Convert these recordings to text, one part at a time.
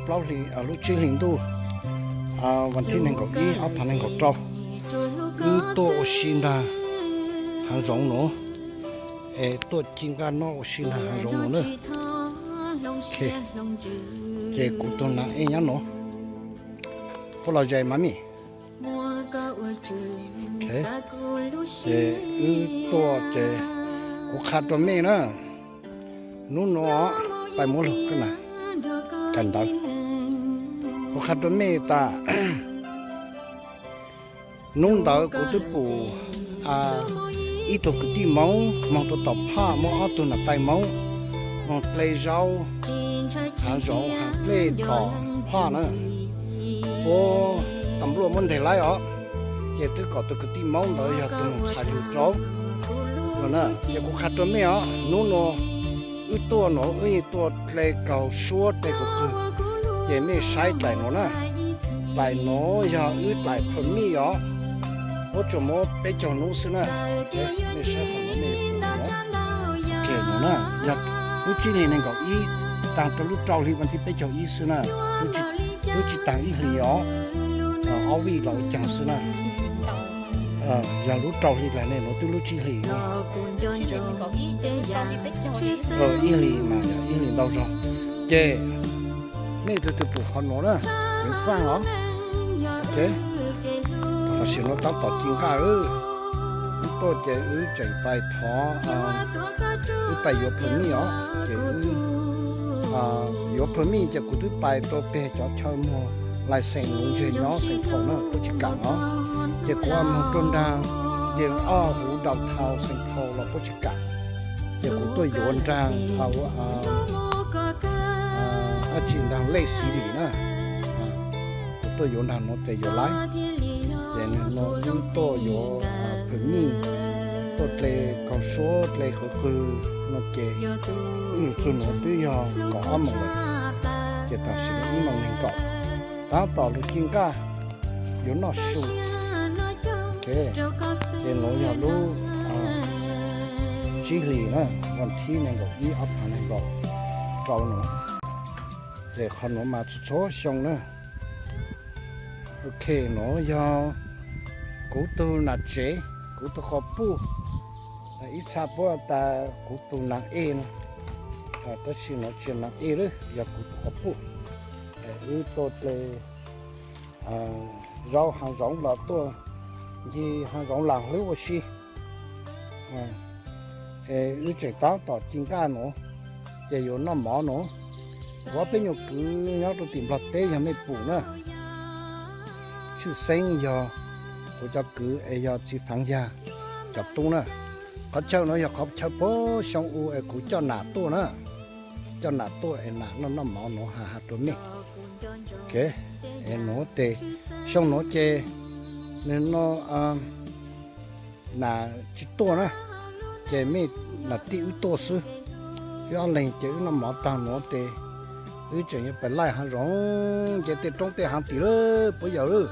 plaub hli, lub tsib hlis ntuj, vas thib nees nkaum ib ob phav nees nkaum rau, wb tuaj ua si nrag hav zoov nuav, es tuaj ci nqaj noj ua si nrag hav zoov nuav na. Ces kuv tug nas ej nyob nuav, puab los zes mas mej. Ces wb tuaj ces kuv qha rua mej na, nub nuav pais muab lug kag ntawd, kuv qha rua mej tas nub ntawd kuv twb pum ib tug kwv tij Moob moog rua tom phaj, muab ob tug nam tais Moob moog dle zaub haav zoov haav dlej tom phaj na, puab tas npluaj muab nteg laib os, ces twb kom tug kwv tij Moob ntawd yog tug moog txhais lug rau no na. Ces kuv qha rua mej os, nub nuav wb tuaj nuav wb yeej tuaj dle kaug suab dle kaug qwg, ces mej saib dlaim nuav na. Dlaim nuav yog wb dlaim permit os, puab tsuas muab peb caug nub xwb na. Mej saib qhov nuav, nuav na, yog lub tsib hlis nees nkaum ib taag rua lub rau hli vas thib peb caug ib xwb na, lub tsi taag ib hlis os, ob vij los ua caag xwb na. Yog lub rau hli dlaim ne, nuav twb lub tsib hlis, ib hlis mas yog ib hlis ntau zog. Ces mej tug tug pum qhov nuav na, ceev faaj os. Tam sim nuav tab tom ci nqaj, wb tuaj ces wb tseem pais thov, wb pais yuav permit os. Ces yuav permit ces kuv twb pais rua peg cov chaw muag license nuv ntseg nyob Xeem Phaum na, puab tsi kam os. Ces kuv moog rua nraag yees ob huv downtown Xeem Phaum los puab tsi kam. Ces kuv tuaj yuav nraag hauv, dlaab tsi, nraag Lake City na. Kuv tuaj yuav nraag nuav tes yuav laib. Ces nwg nuav wb tuaj yuav permit, tuaj dle kaug suab dle qwv qwg no ces wb lug txug nuav twb yog kaum ob moos lawm. Ces tam sim nuav ib moos nees nkaum, tab tom lug ci nqaj yuav noj su. Ces nuav yog lub tsib hlis na, vas thib nees nkaum ib ob phav nees nkaum rau nuav. Ces qhov nuav mas txhua txhua xyoo na. Ok, nuav yog kuv tug nam tsev, kuv tug quas puj. Ib txha puab tas kuv tug nam ej no, tab sis nuav tsi yog nam ej lawm, yog kuv tug quas puj. Wb tuaj dle zaub haav zoov los tuaj ncig haav zoov laag hlwb ua si. Es wb tseem tab tom ci nqaj nuav, ces yuav noj mov nuav. Kuv ob peb nyuag kwv nyob rua tim Nplog teb yog mej pum na. Tshwj xeeb yog kuv cov kwv es yog txiv Faav Yag cov tub na. Qhov chaw nuav yog qhov chaw puag xyoo u es kuv coj nam tuaj na. Coj nam tuaj es nam noj noj mov nuav has has rua mej. Es nuav tes xyoo nuav ces nwg no nam tsi tuaj na, ces mej nam tij wb tuaj xwb. Wb ob leeg ces wb noj mov taag nuav tes wb tseem yuav pais laij haav zoov nce tej roob tej haav tim lawm puab yawm lawm.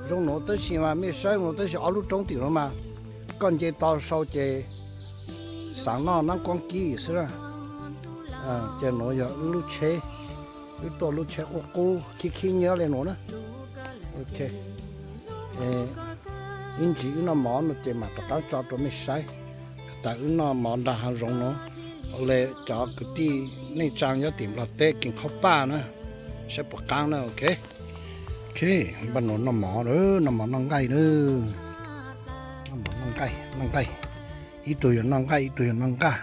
Zoo nuav tab sis mas mej saib nuav tab sis ob lub roob tim nuav mas koj nce tau sau ces xaav noj naab kuab kib xwb na. Ces nuav yog wb lub tsheb, wb tuaj lub tsheb qub qub khib khib nyiab le nuav na. Ib ntsis wb noj mov no ces mam rov qaab tso rua mej saib tas wb noj mov nraag haav zoov nuav. Le cov kwv tij neej tsaa nyob tim Nplog teb keej qhob paj na, saib puas qaab na. Ok, npaj nuav noj mov, noj mov noj nqaij na. Noj mov noj nqaij, noj nqaij. Ib tug yog noj nqaij, ib tug yog noj nqaj.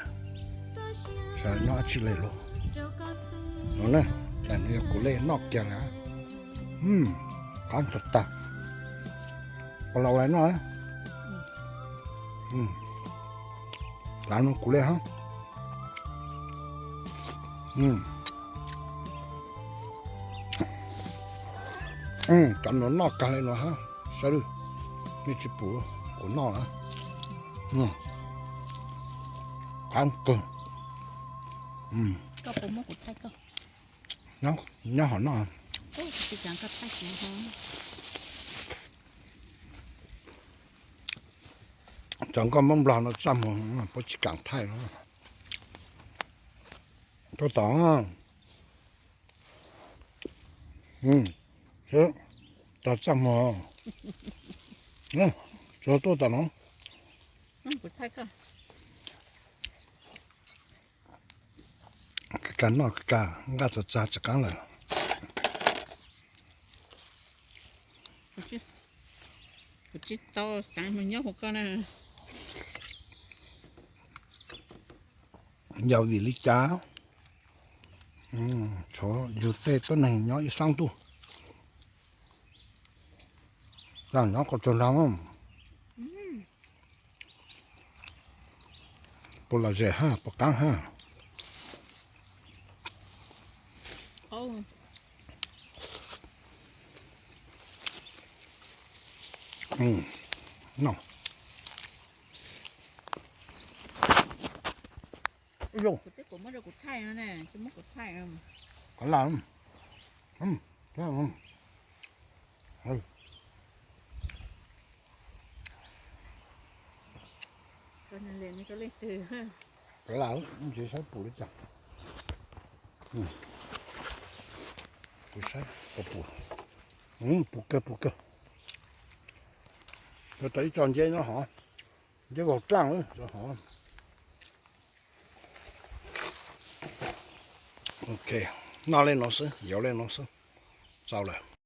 Sawv noj dab tsi le lug? Nuav na, daim nuav yog kuv le noj kiag lawm. Qaab tag tag. Ua laus le noj. Daim nuav kuv le hab. Cov nuav noj kag le nuav hab, sawv lawm, mej tsi pum, kuv noj lawm. Qaab kawg. Nyob hov noj. Cov nkauj Moob Nplog no txaj muag, puab tsi kaam thaij no. Rau tom, Seb, tag txaj muag, tsuav tuaj tom no. Kag noj kag, nqaj txag txag tsis qaab lawm. Kuv tsis tau xaav moog nyob huv koj na. Yog vim li cas? Tshuav yug tej tuab neeg nyob ib sab ntuj, tsaam nyob qhov twg los puas lom zem hab puas qaab hab. Qhov lawm, qhov lawm, tsis saib pum li cas. Kuv saib puas pum, pum kawg pum kawg. Yuav tau ib co nceb nyob hov, nceb vaug dlaaj hov. Ok, noj le no xwb, yuav le no xwb, txaus lawm.